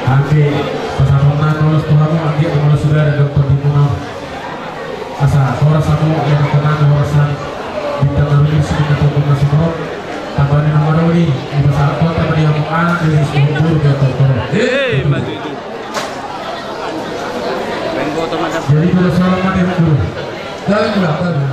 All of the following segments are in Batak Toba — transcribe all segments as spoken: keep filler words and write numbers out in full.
Angke pasahaton na lolos tu hamu, anggiat ma lolos suda dohot tondimuna. Asa horas hamu, ia na tonang horas an. Bintang na rumiris, bintang na rumiris sumorop. Tamba ni na maroli, dipasahat hon tamba di hamu anak, di hamu boru, di hamu boru. Hei, maju itu. Jadi, pada salam mati, boru. Jangan, jangan.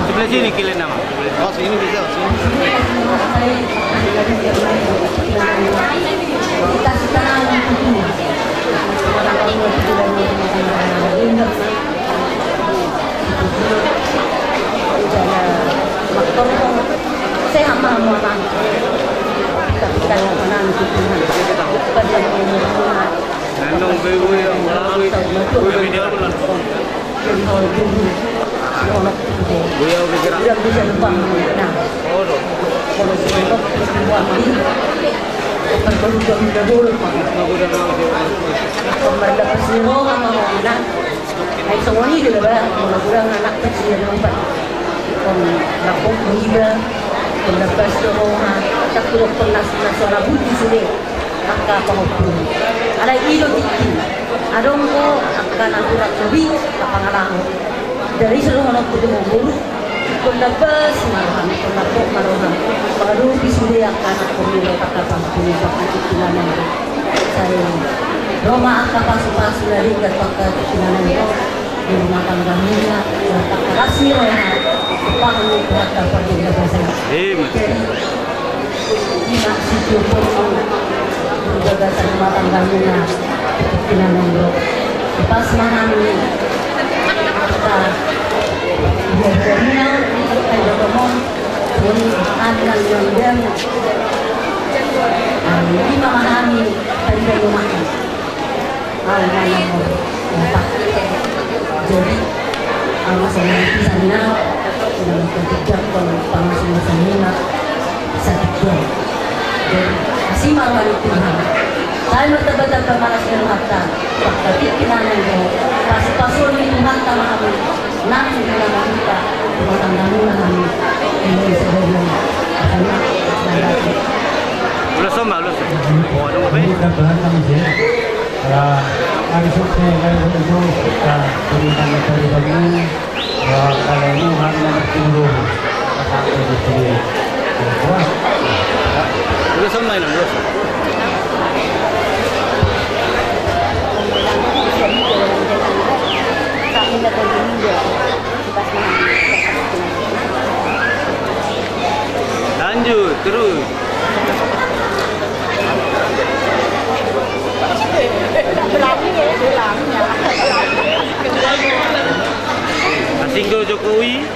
Sebelah sini, kalian nama? Oh, sini bisa, sini. Sehat ma hamu, Amang. Kita, kita, Amang, Tuhan. Panjang umur, Tuhan. Ai songon i do da ba, molo godang anak kecil na umpat. Ingkon lapok iba, ingkon na pas do roha, sangkudok ingkon na so na buti sude angka pahompu. Alai i do tingki, adong do angka na hurang lobi na pangalaho. Jadi so dohononku tu hamu boru, ingkon na pas ma roham, ingkon na pok ma roham mangadopi sude angka anakkon, angka pahompu, angka anakkon. Sai ro ma angka pasupasu na denggan tu angka anakkon di rumah tanggamuna, angka las ni roha, pahangi Tuhanta pardenggan basa. Amin. Jadi, ima situpung di bagasan rumah tanggamuna, anakkon, pas ma hami angka biar-biarna, ai dohot on, songon i hami nang nian. Ai ima ma hami paidaon ma hami. Au na nomor empat. Jadi, au na songon i, sanina, na mangkatindangkon pangasuhasan muna, satiga. Jadi, asi ma roha ni Tuhan. Sai martamba-tamba ma las ni rohanta, tu angka tingki na naeng ro, pasu-pasuon ni Tuhanta ma hami. Nang di na mambuka rumah tanggamuna hami. Ini sebagian. Ulos on ma, ulos on. Oh, adong pe? Ini kan bahan kami sih. Ala, ari sukses, ari sukses. Kita beri tanda dari kamu. Ya, kalau ini hanya bertunggu. Sampai di sini. Wah. Ulos on ma, ulos on. Lanjut terus. Asing do Jokowi.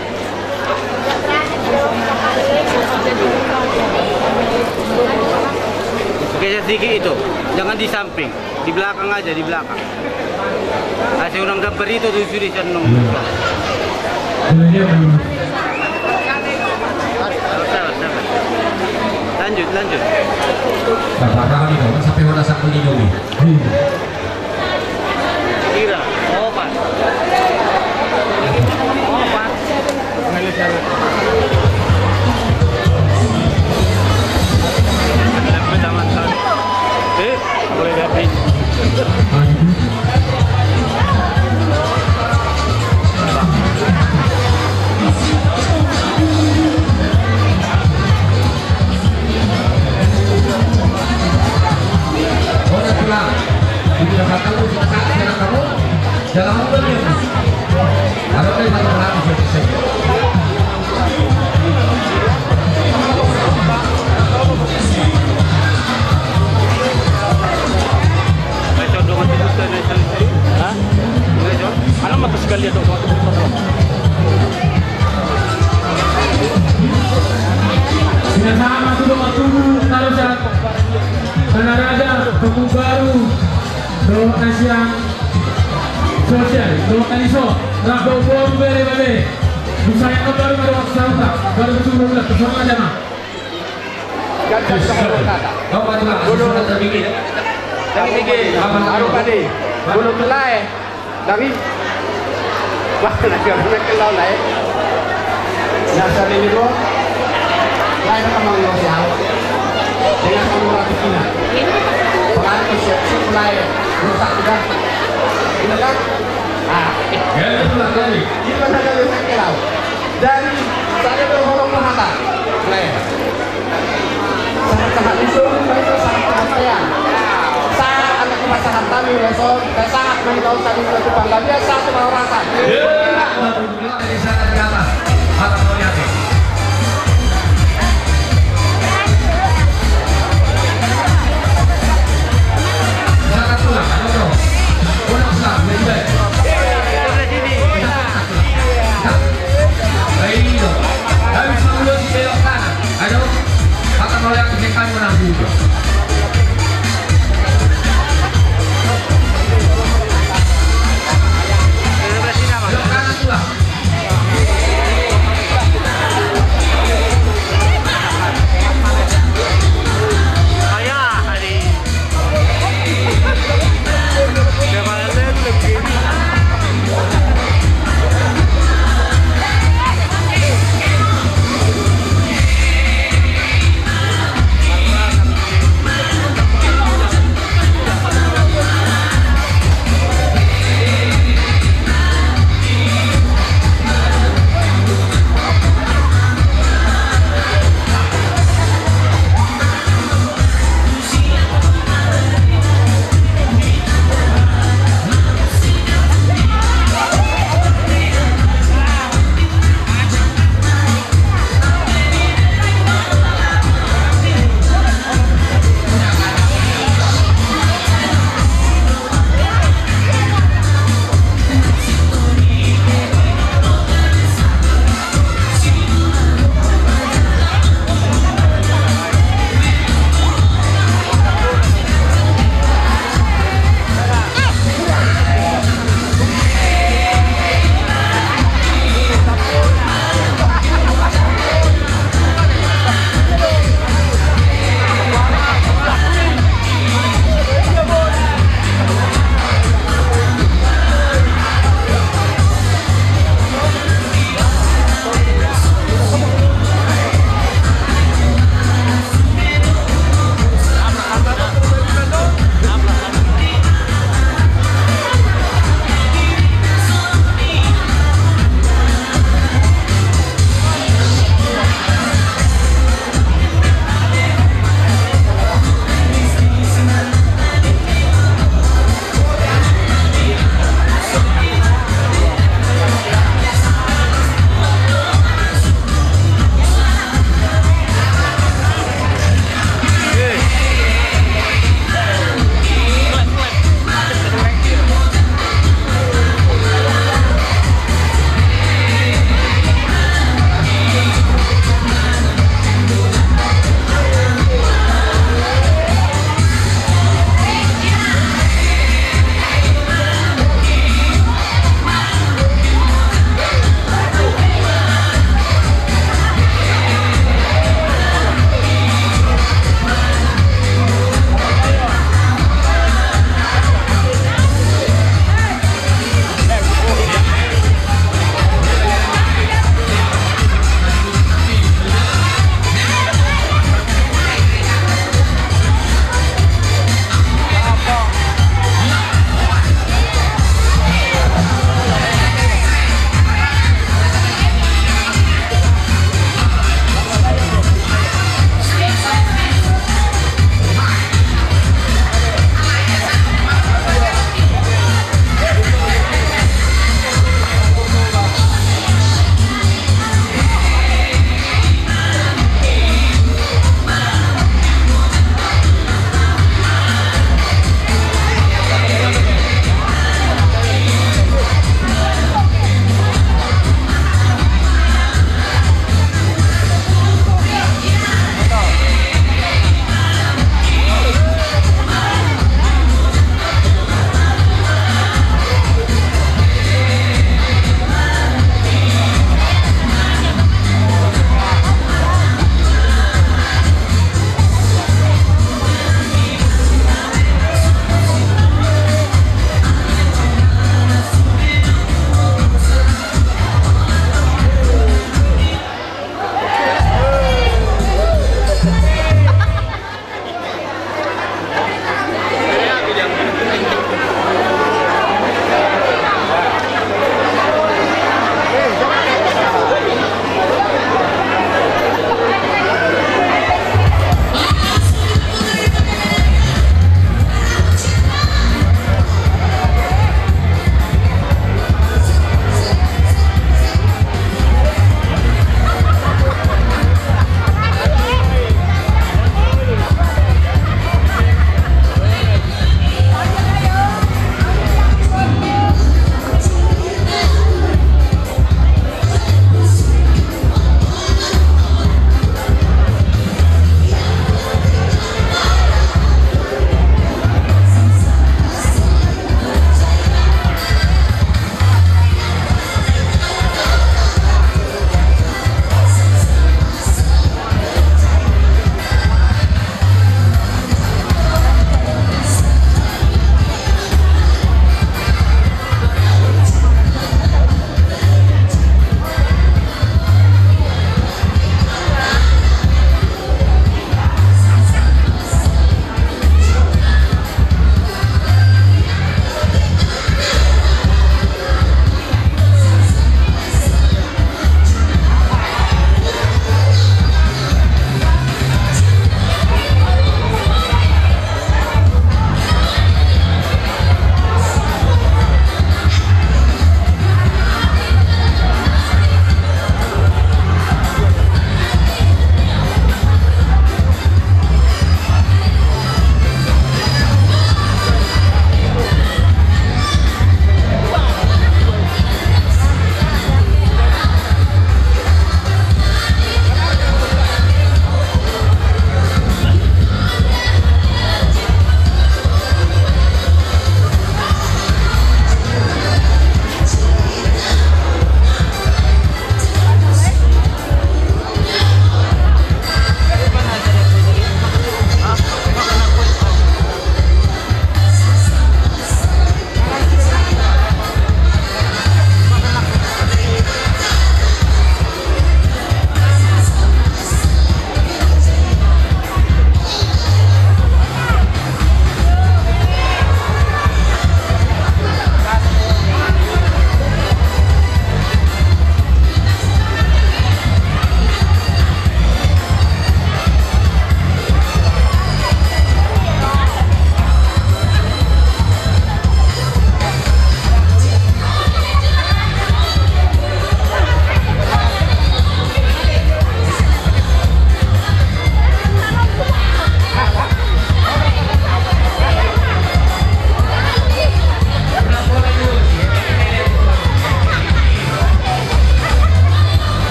Geser sedikit itu, jangan di samping. Di belakang aja, di belakang. Kasih orang gambar itu tuh, sudah seneng. Lanjut, lanjut. Sampai mana satu ini? Kira. Oh, pas. Oh, pas. Hah? Anak mata sekali atau? Sinasama tu dongan tubu na rusak. Tanah Raja, Tongku Baru, dohot na sian sosial, dohot na dison, rap dohot boru, bere, babe. Bisa yang baru, baru waktu sauta, baru betul, baru betul, betul, betul, betul. Kau maju lah, sudah terpikir. Aru pade, bulu tu lae. Dami. Wah, lagi orang nak kelau lae. Nah, saat ini gua. Lae nak kemang lo siau. Dengan kamu rapi kina. Pelan tu siap siap lae. Rusak udah. Ini kan. Ah. Ya, itu lah kali. Ini mana kali nak kelau. Jadi, saya berhorong mahata. Lae. Sahat-sahat ni solu, sahat-sahat paean. Sahat anak pasahat kami, Leson, sahat mani kau tadi, Leson, Panggabean, sahat tu Panggabean.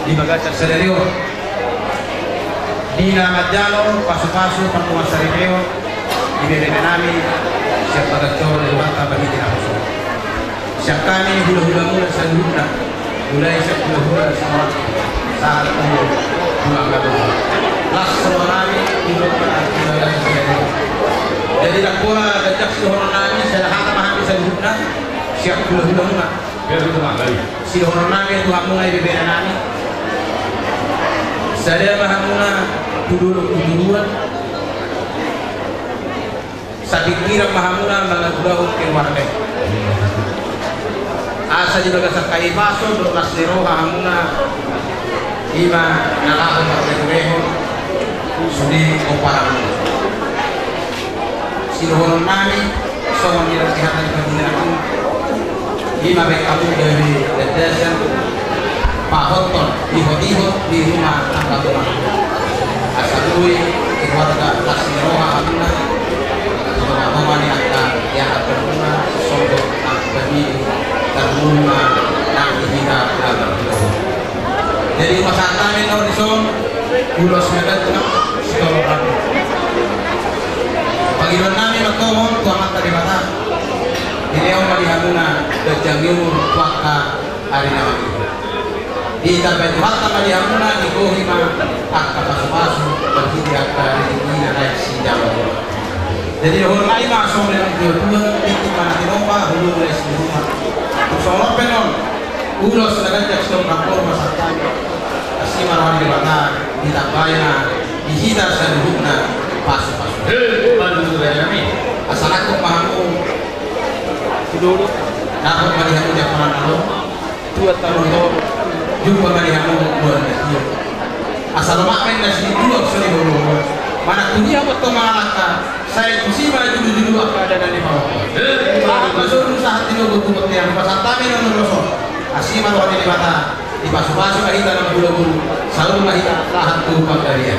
Di bagasan sadari on, di na manjalo pasupasu pandohan saripeon di bebebenami sian bagas joro ni Tuhanta, marhite na poso. Sian hami hulahulamuna saluhutna, mulai sian hulahula Simarangkup sahat tu hulahulamuna. Las rohanami di bagasan sadari on. Jadi ndang pola ganjang sidohononnami, sada hata ma hami saluhutna sian hulahulamuna. Sidohononnami tu hamuna, ibebeanami. Sada ma hamuna tu dolok tu toruan. Sapingkiran ma hamuna mangaturahon keluarga i. Asa di bagasan hahipason dohot las ni roha hamuna, i ma na laho marlehonlehon sude pomparanmuna. Sidohononnami songon nidok ni hata ni panggual agung, i ma baen hamu gabe landasan pahothon, ihotihot di rumah tanggamuna. Asa boi keluarga las ni roha hamuna di tongatonga ni angka iangkatmuna, songon angka ni tarumuna nang di hita. Jadi pasahat hami na ro dison ulos na ganjang sitolong rangkong. Pangidoannami mantohon tu Amanta Debata, dilehon ma di hamuna ganjang ni umur tu angka ari na mangihut. Ditambai Tuhanta ma di hamuna, digohi ma angka pasupasu marhite angka rezeki na naeng sijabaon. Jadi dohonon nami ma songon na nidok ni natuatua, tingki ma na tinompa, huluhulu na siluman. Tung songon on pe non, ulos na ganjang sitolong rangkong ma sahat hami. Asi ma roha ni Debata, ditambai ma di hita saluhutna pasupasu. Asa nangkok ma hamu, nangkok ma di hamu jam na ro. Tua taruhon, jumpa ma di hamu bulan na tio. Asa lomak ma inna sintua songon i boru. Manang tu dia ma tong mangalangka, sai tusi ma julu-julu angka dana ni pahompar. Aha ma solu sahat tinogu tu bontean, pasahat hami na ro dison. Asi ma roha ni Debata, dipasupasu ma hita na marhulahula, saur ma hita lahat tu panggabean.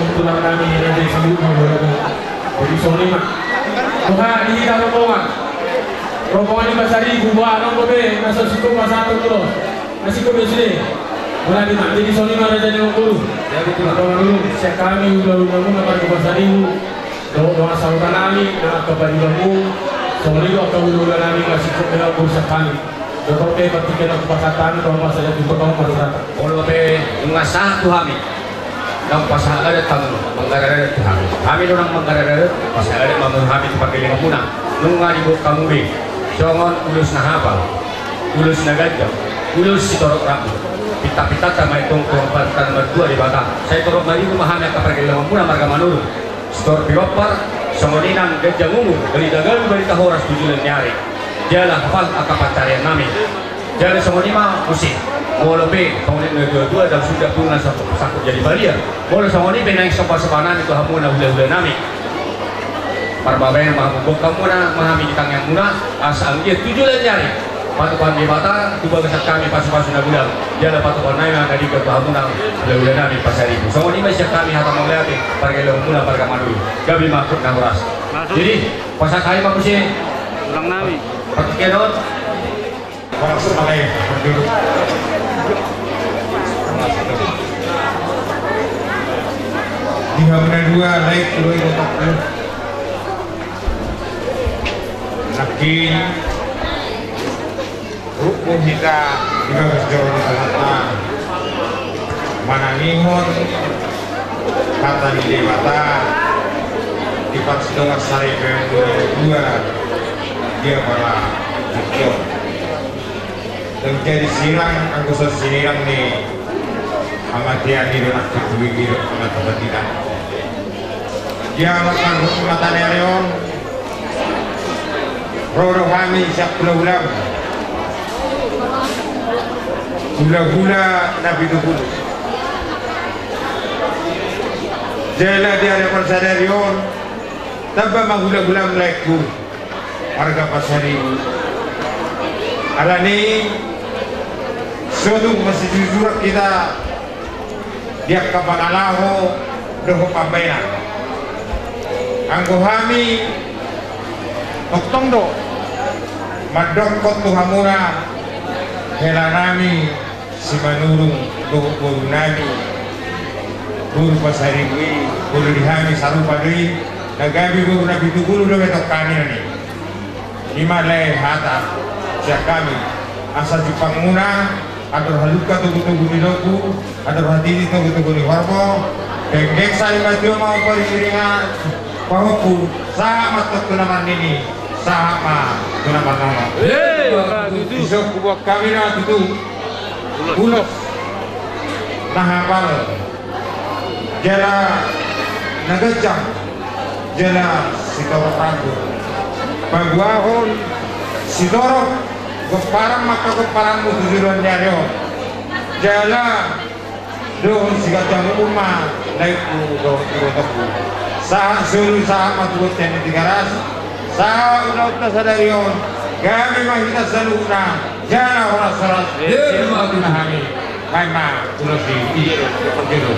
tulang nami, raja i saluhutna, boru. Jadi songon i ma. Boha di hita rombongan. Rombongan ni Pasaribu, boha, adong dope na so singkop pasahathon ulos? Na singkop be sude. Boha, di ma. Jadi songon i ma, raja ni amangboru. Jadi, tulang. Rombongan, sian hami hulahula muna marga Pasaribu. Dohot dongan sahuta nami, na angka paribanmu, songon i do angka hulahula nami, na singkop be amangboru sian hami. Dohot pe partingkian on hupasahat hami, dohot pasahat tu, dohot pasahat. Molo pe nunga sahat tu hami, naung pasahat adat hamu, manggarar adat tu hami. Hami do nang manggarar adat, pasahat adat ma hamu tu hami tu pargellengan muna. Nunga diboan hamu be songon ulos na hapal, ulos na ganjang, ulos sitorop rambu. Pintapintanta ma i tong tu Amanta na martua Debata. Sai torop maribur ma hami angka pargellengan muna marga Manurung. Sitorop pinompar, songon i nang ganjang umur, barita gabe, barita horas tu joloan ni ari. Jala hapal angka pansarian nami. Jala songon i ma muse. Molo pe songon i na tuatua, ndang suda pungu na sangkut, sangkut jadi balian. Molo songon i pe naeng somba-somba nami tu hamuna hulahula nami. Parbabaen ma hamu, boan hamuna ma hami di tangiang muna, asa anggiat tu joloan ni ari patupaon Debata tu bagasan hami pasupasu na godang, jala patupaon nami ma na denggan tu hamuna hulahula nami Pasaribu. Songon i ma sian hami hata mauliate, pargellengan muna marga Manurung. Gabe ma hot na horas. Jadi, pasahat hami ma muse. Tulang nami. Partingkian on. Horas ma, lae, parjolo. Di hamuna dua, lae, tu dua, i, otak, lae. Nangkin. Ruk do hita di bagas joro ni Tuhanta, manangihon hata ni Debata di parsidongan saripeon dua di apala tingki on. Ndang jadi sirang anggo so sinirang ni hamatean i do nang tu tubuan i do, na tapatina. Di alam marhut mata ni ari on, ro do hami sian hulahulam, hulahula Napitupulu. Jala di ari parsadari on, tamba ma hulahulam, laengku, marga Pasaribu. Alani i, so tung masijujuran hita di angka pangalaho dohot pambahenan. Anggo hami tongtong do mandokkon tu hamuna hela nami Simanurung dohot boru nami, boru Pasaribu i, boru di hami sarupa do i, na gabe boru Napitupulu do betong hami nami. I ma, lae, hata sian hami, asa jumpang muna andor halumpang togutogu ni lombu, andor hatiti togutogu ni horbo, dengdeng sari matua ma pariringan pahompu, sahat ma tu na marnini, sahat ma tu na marnono. Hei, ma tutu. Dison huboan hami na tutu ulos na hapal, jala na ganjang, jala sitorop rambu. Paboahon sitorop gomparan ma angka gomparanmu tu joloan ni ari on. Jala dohot siganjang umur ma laengku dohot ibotongku. Sahat solu, sahat ma tu bontean ni Tigaras, sahat ulaonta sadari on, gabe ma hita saluhutna jala horas-horas. Emma tutu. Hami, baen ma ulos i. Jolo.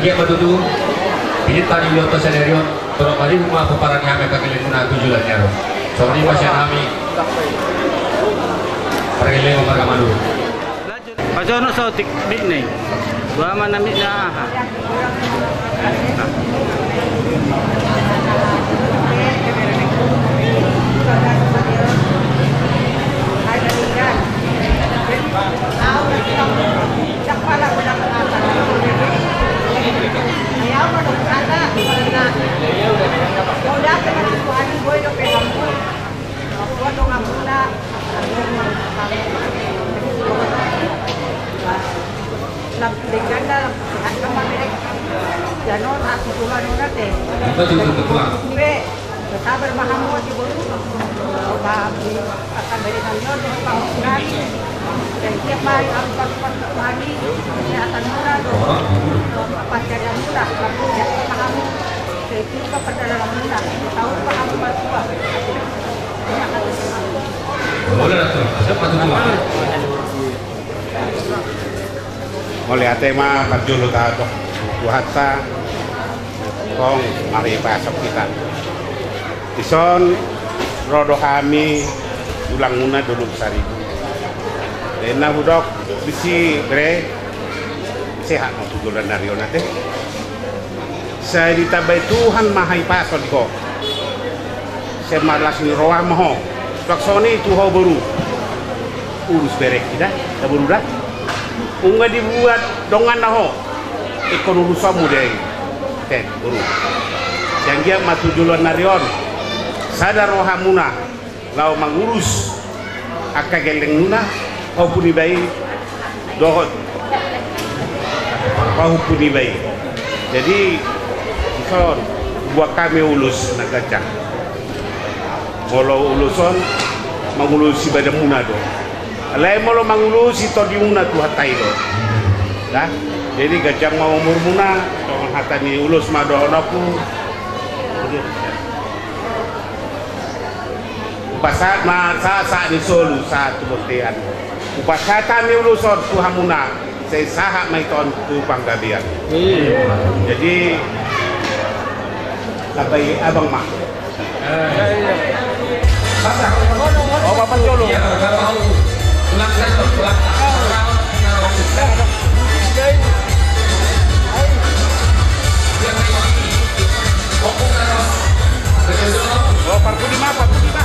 Ia ma tutu, pinta ni ulos sadari on, tolong marihut ma pomparan ni hami angka gellengmuna tu joloan ni ari on. Songon i ma sian hami, pargellengon marga Madura. Pajonok saotik, mitna i. Boha ma na mitna aha? Lam, dengan dalam, dengan kemarin. Jangan aku tuan udah deh. Kita juga pulang. Be, sabar, mahamu di bulu. Ba, akan dari nanti, udah, udah, udah. Dan tiap hari harus pasukan kemari. Kesehatan murah, dong. Apa cara murah, tapi ya, mahamu. Saya itu ke perdagangan murah. Tahu, mahamu, Pak Tua. Terima kasih. Mauliate ma parjolo tahatahon tu Tuhanta, tong marhite pasu hita. Dison ro do hami, tulangmuna Dolok Saribu. Dena hudok disi, bere, sehat ma tu joloan ni ari on ate. Sai ditambai Tuhan ma hahipason di ho. Sai marlas ni roha ma ho. Suang songon i tu ho boru. Ulus berengki da, da boru da. Nunga dibuat donganna ho. Ingkon ulusonmu do i. Te, boru. Sai anggiat ma tu joloan ni ari on. Sada rohamuna. Laho mangurus angka gellengmuna, pahompu ni iba i dohot pahompu ni iba i. Jadi, dison, buat hami ulos na ganjang. Molo ulos on, mangulusi badanmuna do. Alai molo mangulusi tondimuna Tuhanta i do. Nah, jadi ganjang ma umurmuna, songon hata ni ulos ma dohononku. Hupasahat ma sahat-sahat ni solu sahat tu bontean. Hupasahat hami ulos on tu hamuna, sai sahat ma hita on tu panggabean. Jadi, labai abang ma. Oh, bapak jolo. Oh, parpudi ma, parpudi ma.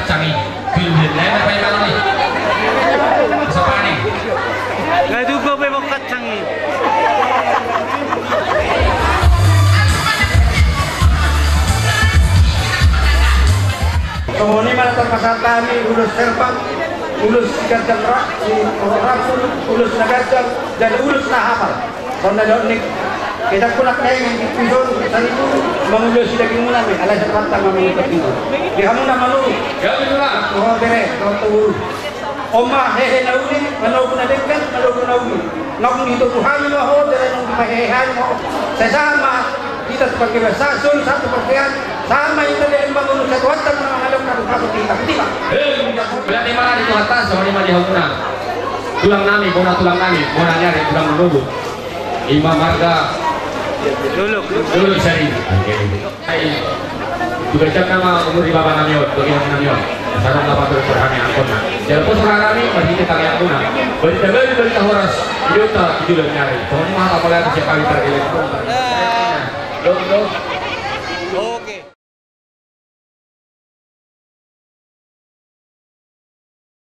Sangi, pilih nena apa yang mana nih? Siapa nih? Nggak juga bebok kacang ini. Songon i ma na tarpasahat hami ulos herbang, ulos ganjang ra-, si-, rapun, ulos na ganjang, dan ulos na hapal. Songon na didok ni, kita pulak denggan di pison, saribu, mangulosi dagingmuna me, alai sapata ma mangulosi dagingmuna. Di hamuna manurut. Ya, betul lah. Oh, bere, kau tahu. Oma hehe na uli, manogu na denggan, manogu na uli. Naung ditogu hami ma ho, jala naung dipahehe hami ma ho. Sesa ma hita tu pangkeban, sahat solu sahat tu pangkeban, sama hita di embang ulu satu hatang na mangalap na tu pasu hita. Betul, Pak? Eh, berarti mana di Tuhan tas, sama di mana di hamuna. Tulang nami, bona tulang nami, bona ni ari tulang manogu. Ima marga Dolok. Dolok Sari. Oke. Hai. Juga jam nama umur di bapa nami on, bagi nami on. Sarang apa terus terhani angkon na. Jangan pos orang nami, bagi kita lihat guna. Berita baru, berita horas. Idiota, idiota nyari. Teman mah apa lagi siapa yang tergeleng. Dok, dok.